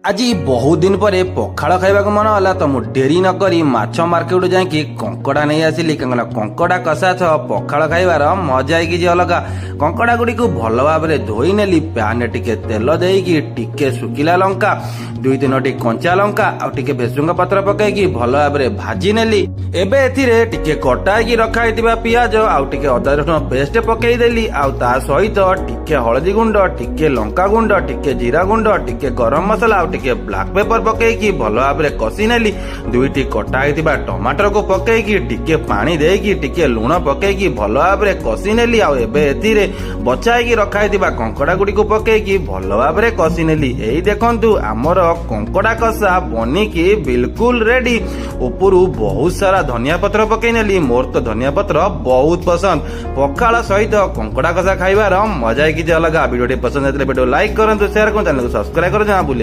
ଆଜି ବହୁତ ଦିନ ପରେ ପଖାଳ ଖାଇବାକୁ ମନ ହେଲା ତ ମୁଁ ଡେରି ନକରି ମାଛ ମାର୍କେଟ ଯାଇକି କଙ୍କଡ଼ା ନେଇ ଆସିଲି, କାହିଁକିନା କଙ୍କଡ଼ା କଷା ସହ ପଖାଳ ଖାଇବାର ମଜା କିଛି ଅଲଗା। କଙ୍କଡ଼ା ଗୁଡ଼ିକୁ ଭଲ ଭାବରେ ଧୋଇ ନେଲି। ପ୍ୟାନରେ ଟିକେ ତେଲ ଦେଇକି ଟିକେ ଶୁଖିଲା ଲଙ୍କା, ଦୁଇ ତିନୋଟି କଞ୍ଚା ଲଙ୍କା ଆଉ ଟିକେ ଭେସୁଙ୍ଗା ପତ୍ର ପକେଇକି ଭଲ ଭାବରେ ଭାଜି ନେଲି। ଏବେ ଏଥିରେ ଟିକେ କଟା ହେଇକି ରଖା ହେଇଥିବା ପିଆଜ ଆଉ ଟିକେ ଅଦା ରସୁଣ ପେଷ୍ଟ ପକେଇଦେଲି। ଆଉ ତା ସହିତ ଟିକେ ହଳଦୀ ଗୁଣ୍ଡ, ଟିକେ ଲଙ୍କା ଗୁଣ୍ଡ, ଟିକେ ଜିରା ଗୁଣ୍ଡ, ଟିକେ ଗରମ ମସଲା ଆଉ ଟିକେ ବ୍ଲାକ୍ ପେପର ପକେଇକି ଭଲ ଭାବରେ କଷି ନେଲି। ଦୁଇଟି କଟା ହେଇଥିବା ଟମାଟରକୁ ପକେଇକି, ଟିକେ ପାଣି ଦେଇକି, ଟିକେ ଲୁଣ ପକେଇକି ଭଲ ଭାବରେ କଷି ନେଲି। ଆଉ ଏବେ ଏଥିରେ ବଛା ହେଇକି ରଖା ହେଇଥିବା କଙ୍କଡ଼ା ଗୁଡ଼ିକୁ ପକେଇକି ଭଲ ଭାବରେ କଷି ନେଲି। ଏଇ ଦେଖନ୍ତୁ, ଆମର କଙ୍କଡ଼ା କଷା ବନିକି ବିଲକୁଲ ରେଡି। ଉପରୁ ବହୁତ ସାରା ଧନିଆ ପତ୍ର ପକେଇ ନେଲି। ମୋର ତ ଧନିଆ ପତ୍ର ବହୁତ ପସନ୍ଦ। ପଖାଳ ସହିତ କଙ୍କଡ଼ା କଷା ଖାଇବାର ମଜା କିଛି ଅଲଗା। ଭିଡ଼ିଓଟି ପସନ୍ଦ ହେଇଥିଲେ ଭିଡ଼ିଓ ଲାଇକ୍ କରନ୍ତୁ, ସେୟାର କରନ୍ତୁ, ଚ୍ୟାନେଲକୁ ସବସ୍କ୍ରାଇବ କରନ୍ତୁ, ଜମା ଭୁଲିବେ